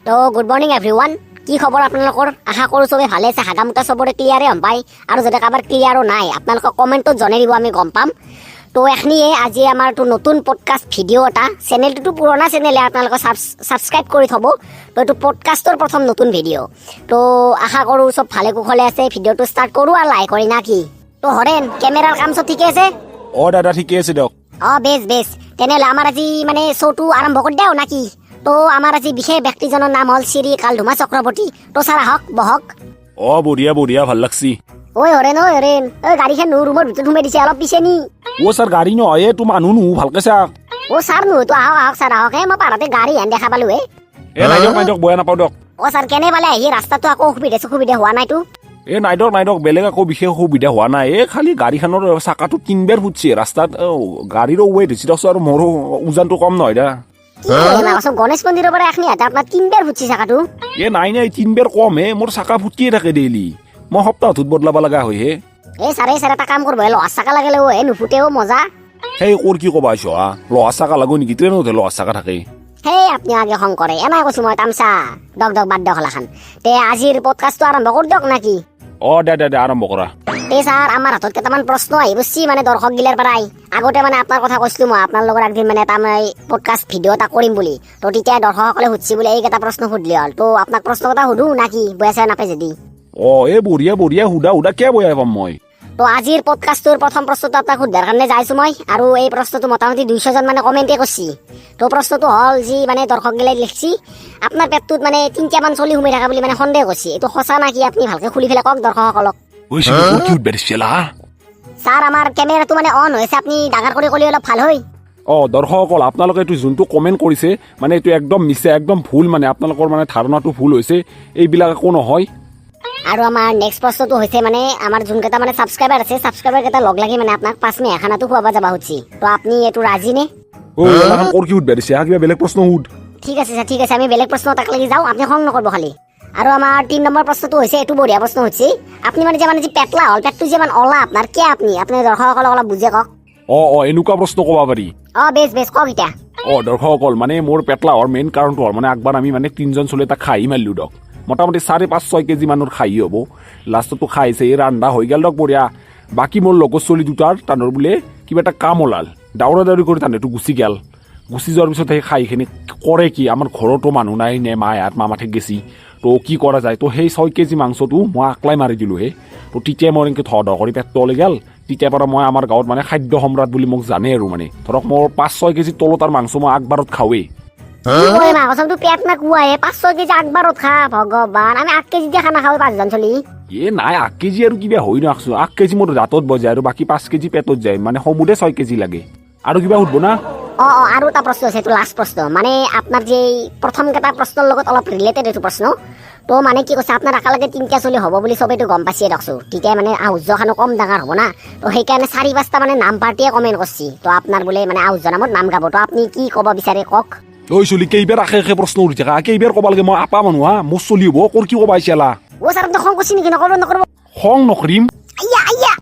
তো good morning everyone. কি খবৰ আপোনালোকৰ? আশা কৰোঁ চবে ভালে আছে। হাগা মুতা চবৰে ক্লিয়াৰে গম পায় আৰু যদি কাৰোবাৰ ক্লিয়াৰো নাই, আপোনালোকক কমেণ্টত জনাই দিব, আমি গম পাম। তো এখিনিয়ে আজি আমাৰটো নতুন পডকাষ্ট ভিডিঅ' এটা। চেনেলটোতো পুৰণা চেনেলে, আপোনালোকে ছাবস্ক্ৰাইব কৰি থ'ব। তো এইটো পডকাষ্টৰ প্ৰথম নতুন ভিডিঅ'। তো আশা কৰোঁ চব ভালে কুশলে আছে। ভিডিঅ'টো ষ্টাৰ্ট কৰোঁ আৰু লাইক কৰি না কি? তো হৰেন, কেমেৰাৰ কাম চব ঠিকে আছে? অ দাদা, ঠিকে আছে দিয়ক। অ, বেছ বেছ। তেনেহ'লে আমাৰ আজি মানে শ্ব'টো আৰম্ভ কৰি দিওঁ না কি? তো আমাৰ আজি বিশেষ ব্যক্তিজনৰ নাম হ'ল শ্ৰী কালধুমা চক্ৰৱৰ্তী। তো ছাৰ, আহক, বহক। অ, বঢ়িয়া বঢ়িয়া, ভাল লাগছি। ঐ হৰেন, ঐ হৰেন, ঐ, গাড়ীখন নো ৰুমৰ ভিতৰত সোমাই দিছে, অলপ পিছে নি। অ ছাৰ, গাড়ী নহয়, এইটো মানুহ নুহু, ভালকে চাওক। অ ছাৰ, নহয় তো, আহক আহক ছাৰ, আহক। হে, মই পাৰাতে গাড়ী হেন দেখা পালো হে। এ নাই দিয়ক, নাই দিয়ক, বয়া নাপাওঁ দিয়ক। অ ছাৰ, কেনে পালে আহি? ৰাস্তাটো আকৌ অসুবিধা চসুবিধা হোৱা নাইতো? এ নাই দিয়ক, নাই দিয়ক, বেলেগ একো বিশেষ অসুবিধা হোৱা নাই। এই খালি গাড়ীখনৰ চাকাটো তিনবাৰ ফুটছে ৰাস্তাত। অ, গাড়ীৰো ৱেইট হৈছে দিয়কচোন আৰু মোৰো ওজনটো কম নহয় দা। কি কয় মাকচোন, গণেশ মন্দিৰৰ পৰা এখিনি হাতে আপোনাৰ তিনবাৰ ফুটছে চাকাটো? এ নাই নাই, তিনবাৰ কম হে। মোৰ চাকা ফুটিয়ে থাকে ডেইলি, মই সপ্তাহটোত বদলাব লগা হয় হে। এই ছাৰ, এই ছাৰ, এটা কাম কৰিব, লোহাৰ চাকা লাগিলে হে নুফুটেও, মজা। সেই কৰ কি ক'বা আহিছ হা? লোহাৰ চাকা লাগো নেকি? ট্ৰেইনতহে লোহাৰ চাকা থাকে। সেই আপুনি আগে খং কৰে, এনাই কৈছো মই তামচা। দক দক, বাদ দিয়ক হলাখান। তে আজিৰ পডকাষ্টটো আৰম্ভ কৰি দিয়ক নাকি? অ, দে দে দে, আৰম্ভ কৰা। তে ছাৰ, আমাৰ হাতত কেইটামান প্ৰশ্ন আহি বুজছি, মানে দৰ্শক গিলাৰ পৰাই। আগতে মানে আপোনাৰ কথা কৈছিলো মই, আপোনাৰ লগত একদিন মানে এটা মই পডকাষ্ট ভিডিঅ' এটা কৰিম বুলি। তো তেতিয়া দৰ্শকসকলে সুধছি বোলে এইকেইটা প্ৰশ্ন সুধিলে হ'ল। তো আপোনাক প্ৰশ্ন এটা সুধো নাকি, বয়া চেয়া নাপায় যদি? অ, এই বঢ়িয়া বঢ়িয়া, সুধা সুধা, কিয় বয়া পাম মই? তো আজিৰ পডকাষ্টটোৰ প্ৰথম প্ৰশ্নটো আপোনাক সুধাৰ কাৰণে যাইছো মই। আৰু এই প্ৰশ্নটো মোটামুটি 200জন মানে কমেণ্টে কৰিছি। তো প্ৰশ্নটো হ'ল যি মানে দৰ্শক গিলাই লিখছি, আপোনাৰ পেটটোত মানে তিনিটামান চলি সোমাই থকা বুলি মানে সন্দেহ কৰিছি। এইটো সঁচা নাকি? আপুনি ভালকে খুলি পেলাই কওক দৰ্শকসকলক। ঐ চিনি, ক'ত কি উঠবা দিছিল হা? ছাৰ, আমাৰ কেমেৰাটো মানে অন হৈছে, আপুনি ডাঙৰ কৰি ক'লে অলপ ভাল হয়। অ দৰ্শকসকল, আপোনালোকে এইটো যোনটো কমেণ্ট কৰিছে, মানে এইটো একদম মিছা, একদম ভুল। মানে আপোনালোকৰ মানে ধাৰণাটো ভুল হৈছে, এইবিলাক একো নহয়। আৰু আমাৰ নেক্সট প্ৰশ্নটো হৈছে, মানে আমাৰ যোনকেইটা মানে ছাবস্ক্ৰাইবাৰ আছে, ছাবস্ক্ৰাইবাৰ কেইটা লগ লাগি মানে আপোনাক 5 মেহা খানাটো খুৱাব যাব সুধছি। তো আপুনি এইটো ৰাজি নে? ঐ, এইগিলাখন কৰ কি সুধবা দিছে হা? কিবা বেলেগ প্ৰশ্ন সুধ। ঠিক আছে ছাৰ, ঠিক আছে, আমি বেলেগ প্ৰশ্ন তাক লাগি যাওঁ, আপুনি খং নকৰিব খালি। আৰু আমাৰ 3 নম্বৰ প্ৰশ্নটো হৈছে, এইটো বঢ়িয়া প্ৰশ্ন হৈছে, আপুনি মানে যে মানে যি পেটলা হ'ল, পেটটো যে ইমান অলা আপোনাৰ, কিয়? আপুনি দৰ্শকসকলক অলপ বুজে কওক। অ অ এনেকুৱা প্ৰশ্ন ক'ব পাৰি? অ, বেছ বেছ, কওক এতিয়া। অ দৰ্শকসকল, মানে মোৰ পেটলা হোৱাৰ মেইন কাৰণটো হ'ল, মানে আগবাৰ আমি মানে তিনিজন চলি এটা খাহী মাৰিলোঁ দক। মোটামুটি 5.5-6 কেজি মানৰ খাহী হ'ব। লাষ্টতো খাইছে, এই ৰান্ধা হৈ গ'ল দক, বঢ়িয়া। বাকী মোৰ লগৰ চলি দুটাৰ তাহাঁতৰ বোলে কিবা এটা কাম ওলাল, দাউৰা দাউৰি কৰি তাহাঁতেতো গুচি গ'ল। গুচি যোৱাৰ পিছত সেই খাহীখিনি কৰে কি? আমাৰ ঘৰতো মানুহ নাই নে, মাহঁত মামাঠেক গেছি। তো কি কৰা যায়? তো সেই 6 কেজি মাংসটো মই আকলাই মাৰি দিলোঁ হে। তো তেতিয়াই মই এনেকৈ ধৰ ধৰ কৰি পেটটো ওলাই গ'ল। তেতিয়াৰ পৰা মই আমাৰ গাঁৱত মানে খাদ্য সম্ৰাট বুলি মোক জানে। আৰু মানে ধৰক মোৰ 5-6 কেজি তলত আৰু মাংস মই আগবাৰত খাওঁৱেই। কি কয় মা কচমটো, পেট না কোৱা হে, 5-6 কেজি আগবাৰত খা? ভগৱান, আমি 8 কেজি দিয়ে খানা খাওঁ পাঁচজন চলি। এ নাই, 8 কেজি আৰু কিবা হৈ নাকচোন। 8 কেজি মোৰ দাঁতত বজায় আৰু বাকী 5 কেজি পেটত যায়, মানে সমুদে 6 কেজি লাগে। আৰু কিবা সুধব না? অ অ আৰু এটা প্ৰশ্ন আছে, এইটো লাষ্ট প্ৰশ্ন। মানে আপোনাৰ যে এই প্ৰথম কেইটা প্ৰশ্নৰ লগত অলপ ৰিলেটেড এইটো প্ৰশ্ন। তো মানে কি কৈছে, আপোনাৰ একেলগে তিনিটা চলি হ'ব বুলি চবেইতো গম পাইছে দেখছো। তেতিয়া মানে আহুৰ্যখানো কম ডাঙৰ হ'ব না? তো সেইকাৰণে চাৰি পাঁচটা মানে নাম পাৰ্টিয়ে কমেণ্ট কৰিছে। তো আপোনাৰ বোলে মানে আহুৰ্য নামত নাম গাব। তো আপুনি কি ক'ব বিচাৰে কওক। ঐ চলি, কেইবাৰ আশে আশে প্ৰশ্ন উঠি থাকা, কেইবাৰ ক'ব লাগে? মই আপা মানুহ হা, মোৰ চলি হ'ব, কৰ কি ক'ব আহিছে? অ ছাৰ, আপুনি খং কৰিছে নেকি? নকৰিব, নকৰিব। খং নকৰিম। আইয়া আইয়া।